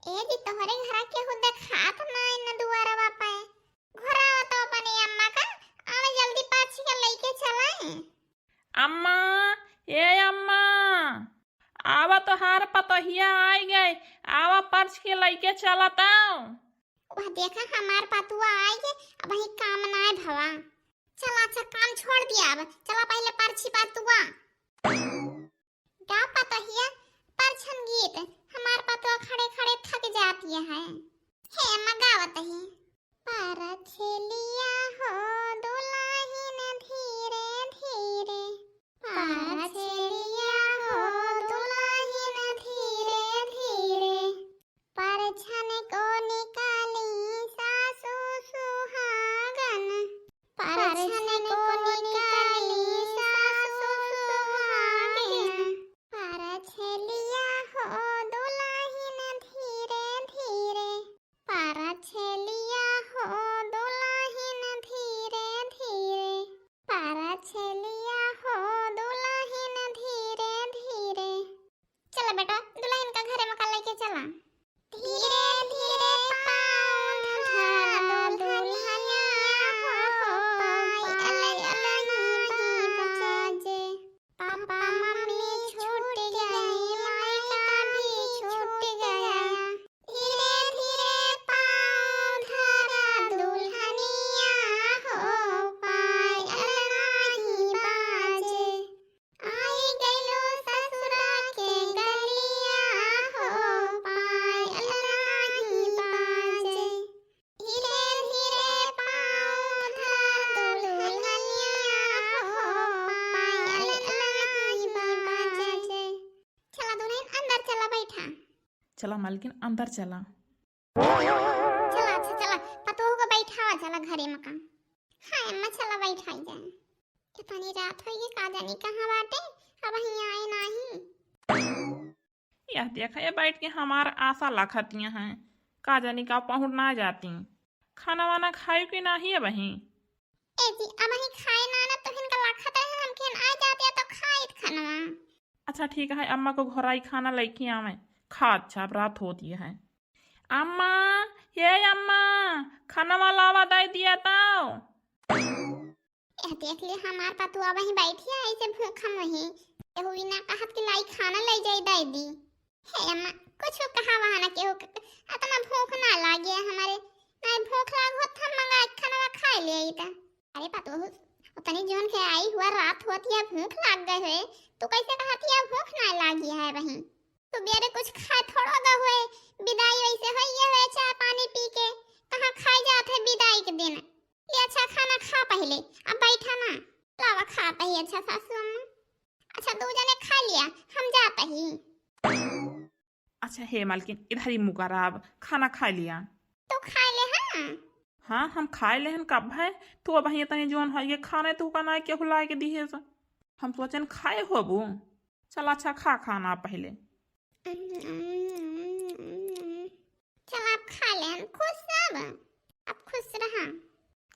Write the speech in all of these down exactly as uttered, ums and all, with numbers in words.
ए जी, तोहरे घरा केहू देखात नाई न दुआरवा पे। घुरावा तो अपने अम्मा का, आवे जल्दी परछी के लइके चलाए। अम्मा, ए अम्मा, आवा तोहार पतोहिया आई गए, आवा परछी के लइके चला तो। वह देखा हमार पतुआ आई गए, अबहीं काम नाई भवा। चला अच्छा काम छोड़ दिया, अब चला पहिले परछी पतुआ। गा पतोहिया परछन गीत, हमार पतुआ खड़े खड़े थक जाती है। हे अम्मा गावत ही। परछेलिया हो दुलहिन धीरे धीरे, परछेलिया हो दुलहिन धीरे धीरे, परछन को निकाली सासु सुहागन, परछन को निकाली सासु सुहागन। परछेलिया हो दुलहिन धीरे धीरे, परछेलिया हो दुलहिन धीरे धीरे, परछेलिया हो दुलहिन धीरे धीरे। चला बेटा, दुलहिन का घरे में का लइके चला। धीरे धीरे पाँव धरा दुलहिनिया हो, पायल नाहीं बाजे। पापा मम्मी छूट गए, मायका भी छूट गया। धीरे धीरे पाँव धरा दुलहिनिया हो, पायल नाहीं बाजे। आई गइलो ससुरा के गलिया हो, पायल नाहीं बाजे। धीरे धीरे पाँव धरा दुलहिनिया हो, पायल नाहीं बाजे। चला दुलहिन, अंदर चला, बैठा। चला मालकिन, अंदर चला। चला, अच्छा, चला, पतोह को बैठावा, चला घरे में का। हाँ अम्मा, चला बैठाई जाए। कितनी रात होई गई, का जानी कहाँ बाटे, अबहीं आए नाहीं। यह देखा, ये बैठ के हमार आशा लाखतिया हैं, का जानी का पहुँच ना जाती। खाना वाना खाई कि नाहीं अबहीं? ए जी, अबहीं खाए ना, ना तो इनका लाखत रहे, हम केन आ जाते तो खाइत खानवा। अच्छा ठीक है, अम्मा को घोराई खाना लइके आवे, खा, अच्छा अब रात होती है। अम्मा, ये अम्मा, खानवा लावा दे दिया तो। ए देख ले, हमार पतुआ वहीं बैठी है, ऐसे भूखा मुही। केहू ई ना कहत कि लाई खाना ले जाई दे दी। हे अम्मा, कुछ कहा वहाँ ना केहू क-, अतना भूख ना लागे है हमारे। ना भूख लाग होत हम मंगा के खाना खा ले आई त। अरे पतोहू, उतनी जौन के आई हुआ रात होती है, भूख लाग गए हुए, तू कैसे कहती है भूख ना लागी है वहीं? सुबेरे कुछ खाए थोड़ो गए हुए, विदाई वैसे होई गए हुए चाय पानी पी के, कहाँ खाए जात है विदाई के दिन? ये अच्छा खाना खा पहिले, अब बैठा ना, लावा खा पहिले अच्छा सासू अम्मा। अच्छा दू जने खा लिया, हम जात ही। अच्छा हे मालकिन, इधर ही मुका रहा, अब खाना खा लिया। तो खा ले हाँ? हाँ, हम खाए लेहन कब है, तू अबहीं इतनी जौन है ये खाने तू का ना केहू लाए के दिहे से। हम सोचन खाए होबू। चल अच्छा खा खाना पहिले। चल आप खा लेहन, खुश सब, आप खुश रहा।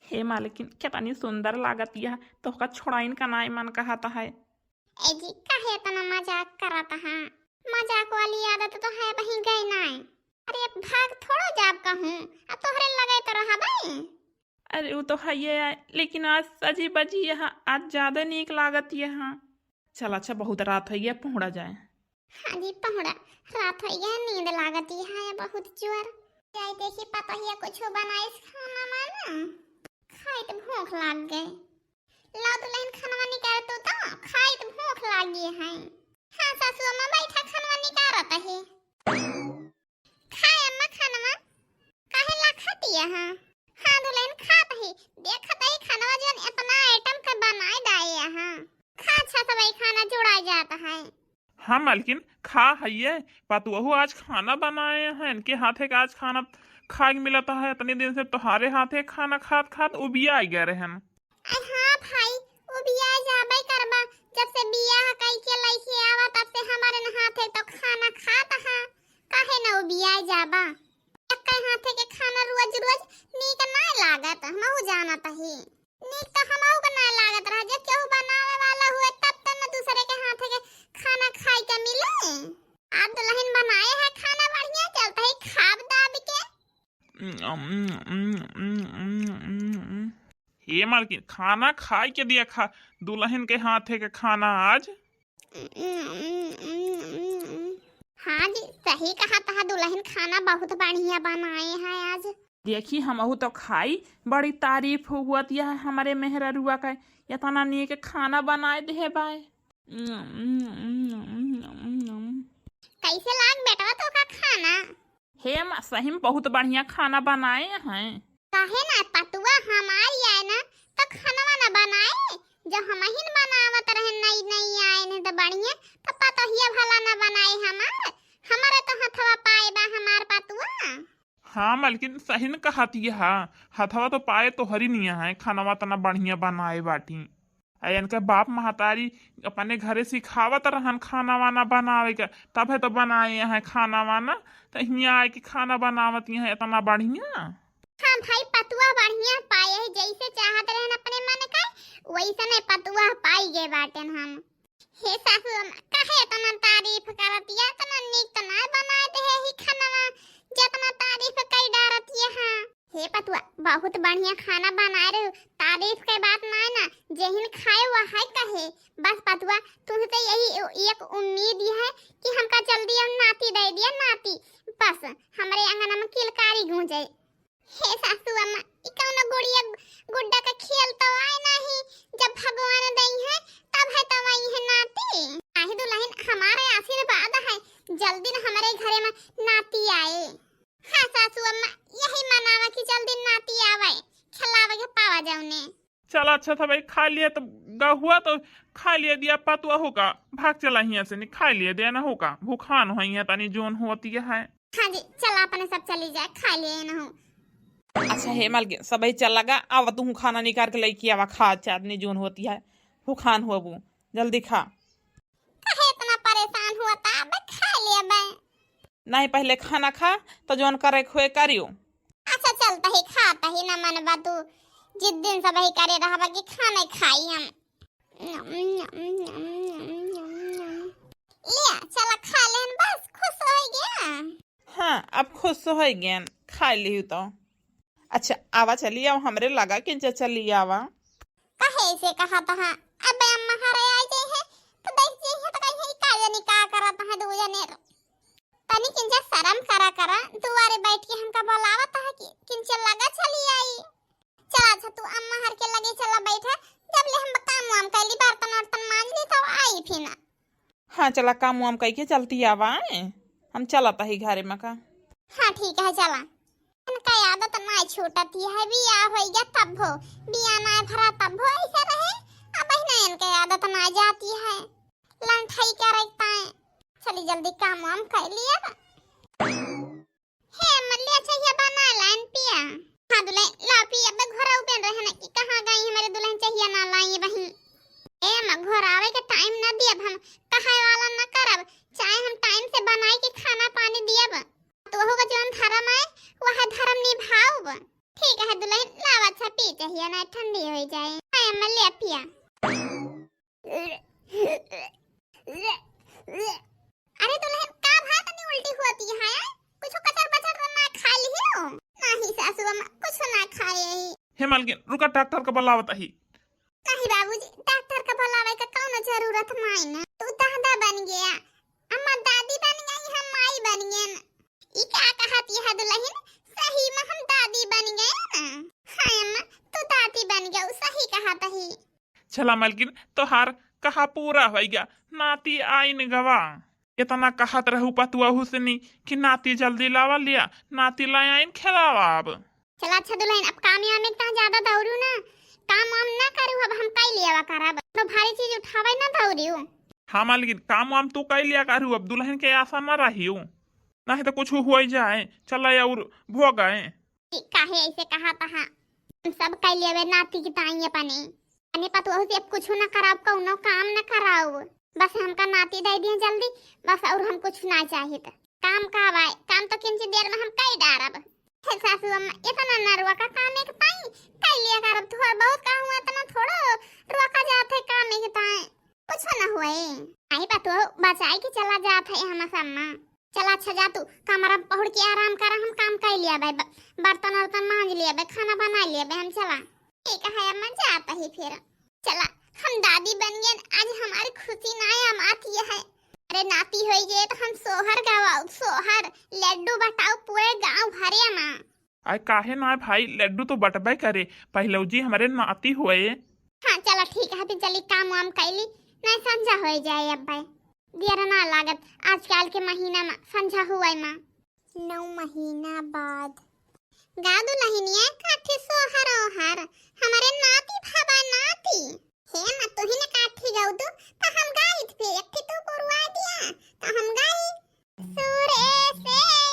हे मालकिन, कितनी सुंदर लागत यह, तोहका छोड़ाइन का नाई मन कहत है। ए जी, काहे इतना मजाक करत हा? मजाक वाली आदत तो है वहीं गई नाय। अरे, अब भाग थोड़ो जाब कहूँ, आ तोहरे लगे तो रहबे। अरे, वो तो है ये, लेकिन आज सजी बजी यहाँ, आज ज्यादा नीक लागत यहाँ। चल अच्छा, बहुत रात हो गया, पहुँड़ा जाए। हाँ जी, पहुँड़ा, रात हो गया, नींद लागत यहाँ बहुत जोर। जाए देखी पतोहिया कुछ बनाइस खाना माना, खाई तो भूख लाग गए। ला दुलहिन, खानवा निकाल तू तो, खाई तो भूख लागी है। हाँ सासू अम्मा, बैठा, खानवा निकारत ही। खाए अम्मा खानवा। काहे ला खाती है? हाँ दुलहिन, खात ही। देखत ही खानवा जौन इतना आइटम के बनाए डाए है। खा अच्छा सब, ई खाना जुड़ा जात है। हाँ मालकिन, खा हइये, पतुअहू आज खाना बनाए हैं, इनके हाथे का आज खाना खाए के मिलत है। इतने दिन से तोहारे हाथे खाना खात खात उबिया गए रहन। अरे हाँ भाई, उबिया जाबे करबा, जब से बियाह कई के लइके आवा तब से हमारे न हाथे तो खाना खात हा, काहे न उबिया जाबा? एक्के हाथे के खाना रोज रोज नीक ना लागत, हमहू जानत ही। नीक तो हमहू के ना लागत रहा, जब केहू बनावे वाला हुए तब तो न दूसरे के हाथे के खाना खाए के मिले। आज दुलहिन बनाए है खाना बढ़िया, चलत ही खा हे मालकिन, खाना खाइ के दिया खा, दुलहिन के हाथे के खाना आज। हाँ जी, सही कहत ह, दुलहिन खाना बहुत बढ़िया बनाए हैं आज। देखी, हमहू तो खाई, बड़ी तारीफ हुअत यह हमरे मेहररुआ का, एतना नीक खाना बनाए देहे बाय। कैसे लाग बेटवा तोका खाना? हे माँ, सही में बहुत बढ़िया खाना बनाए हैं। काहे ना, पतुआ हमारी आए ना, तो खानवा ना बनाए, जो हमहिन बनावत रहे, नई नई आए न तो बढ़िया, तो पतोहिया भला ना बनाए हमार, हमारे तो हथवा पाए बा हमार पतुआ। हाँ मालकिन, सही न कहत यह, हथवा तो पाए तोहरी निया है, खानवा तना बढ़िया बनाए बाटी। आ इनके बाप महतारी अपने घरे सिखावत रहन खाना वाना बनावे के, तब है तो बनाए हैं खाना वाना, तो हियाँ आए के खाना बनावत यहाँ इतना बढ़िया। हाँ भाई, पतुआ बढ़िया पाए है, जैसे चाहत रहन अपने मन का, वैसने पतुआ पाई गए बाटेन हम। हे सासू अम्मा, काहे इतना तारीफ करत या, इतना नीक तो ना बनाए दे ही खानवा, जितना तारीफ कई डारत या। हाँ। हे पतुआ, बहुत बढ़िया खाना बनाए रहे, तारीफ के बात ना है ना, जेहिन खाए वह है कहे। बस पतुआ, तुमसे यही एक उम्मीद ही है कि हमका जल्दी हम नाती दे दिया, नाती, बस हमरे आंगन में किलकारी गूंजे। हे सासू अम्मा, ई कौनो गुड़िया गुड्डा का खेल तो आए नाही, जब भगवान दई है तब है तो आई है नाती। आहे दुलहिन, हमारे आशीर्वाद है, जल्दी न हमरे घरे में नाती आए। हाँ सासू अम्मा, यही मनावा कि जल्दी नाती आवे, खिलावे के पावा जाउने। चला अच्छा था भाई, खा लिया तो गहुआ तो खा लिया दिया पतुआ हो का, भाग चला हियाँ से, नहीं खा लिया दिया ना हो का, भूखान हो हियाँ तनी जोन होती है। हाँ जी, चला अपने सब चली जाए, खा लिया ना हो। अच्छा हे मालकिन, सबही चल लगा, आवा तू खाना निकाल के लेके आवा, खा चादनी जोन होती है, भूखान हुआ बू, जल्दी खा। काहे इतना परेशान हुआ था, अब खा लिया बे। नहीं, पहले खाना खा, तो जोन करे खोए करियो। अच्छा चलता ही खाता ही ना मन बा तू, जिस दिन सबही करे रहबा कि खाना खाई हम। ले, चला खा लेन, बस खुश हो गया। हाँ, अब खुश हो गया, खा लिहू तो। अच्छा, आवा चली, आवा हमरे लगा के जा, चली आवा। काहे ऐसे कहा तहा? अब अम्मा हरे आ जाए है, तो देख जाए है, तो कहीं का जानी का करत है दू जने। तनी किंचा शरम करा करा, दुआरे बैठ के हमका बोलावत है कि किंचा लगा चली आई। चला अच्छा, तू अम्मा हर के लगे चला बैठा, जब ले हम काम वाम कैली, बर्तन वर्तन मांज ली, तब आई फिर ना। हाँ, चला काम वाम कई के चलती आवा, आए। हम चलत ही घरे में का। हाँ, ठीक है, चला। इनका आदत ना छूटती है, बिया होई गया तब हो, बिया ना भरा तब हो, ऐसे रहे। अब ना इनके आदत ना जाती है, लंठाई क्या रखता है। चली जल्दी काम वाम कर लिया। हे अम्मा, ले चहिया बना लाइन पिया। हाँ दुल्हन, ला पिया, अबे घर उबे रहे ना कि कहाँ गई हमारे दुल्हन, चहिया ना लाई बहिन। ए अम्मा, घर आवे के टाइम ना दियब हम, कहे वाला ना करब, चाहे हम टाइम से बनाई के खाना पानी दियब। तो वहू का जौन धर्म है, वह धर्म निभाउब। ठीक है दुल्हन, लावा अच्छा पी चहिया ना, ठंडी हो जाए। हाँ अम्मा, ले पिया। अरे दुल्हन, का भा तनी उल्टी होती है? कुछ कचर बचर तो ना खा लियो? नहीं सासू अम्मा, कुछ ना खाए ही। हे मालकिन, रुका, डॉक्टर का बुलावत ही। नहीं बाबूजी, डॉक्टर का बुलावे का कौनो जरूरत नहीं ना। तू दादा बन गया, अम्मा दादी बन गई, हम माई बन गए ना। ई का कहत यह दुल्हन? सही में हम दादी बन गए ना। हाँ अम्मा, तू दादी बन गया, सही कहत ही। चला मलकिन, तोहार कहा पूरा होइगा, नाती आइन गवा। इतना कहत रहू पतुआ हुसनी कि नाती जल्दी लावा लिया, नाती लाए आइन खिलावा अब। चला अच्छा दुल्हन, अब काम याम एक तहाँ ज्यादा दौड़ू ना, काम वाम ना करू, अब हम कई लियावा करब, तो भारी चीज उठावे ना दौड़ू। हाँ मलकिन, काम वाम तू कई लिया करू, अब दुल्हन के आशा ना रहियो, नहीं तो कुछ हो जाए। चला और भोगए। काहे ऐसे कहा तहा? हम सब कई लेवे नाती की ताई अपने। अने पतुआ से अब कुछ ना कराओ, कौनो काम ना कराओ। बस हमका नाती दे दिए जल्दी, बस और हम कुछ ना चाहित। काम का बाय, काम तो किंची देर में हम कई डारब। हे सासू अम्मा, इतना नरवा का काम एक ताई कई लिया करब, थोड़ा बहुत का हुआ, इतना थोड़ो रोका जात है काम एक ताई। कुछ ना हुए। आई पतुआ बचाई के चला जात है हम अम्मा। चला अच्छा जा तू कमरा पहुड़ के आराम करा, हम काम कर लिया बे, ब-, बर्तन वर्तन मांज लिया बे, खाना बना लिया बे हम। चला ठीक है अम्मा, जात ही फिर। चला हम दादी बन गए, आज हमारी खुशी ना है, हम आती है। अरे नाती होई गए तो हम सोहर गवाऊ, सोहर लड्डू बटाऊ पूरे गांव भरे में। आय काहे ना भाई, लड्डू तो बटबे करे, पहलौजी हमारे नाती हुए। हाँ चला ठीक है, फिर चली काम वाम कैली, नहीं संझा हो जाए अब भाई। देर ना लागत, आजकल के महीना में संझा हुए में। नौ महीना बाद। गा दुलहिनिया काठी सोहर ओहर, हमारे नाती भाबा नाती। हे माँ, तुही ने काठी गाऊ दो, तो हम गाइत फिर एक ठे तू पुरवा दिया, तो हम गाई। सूरे से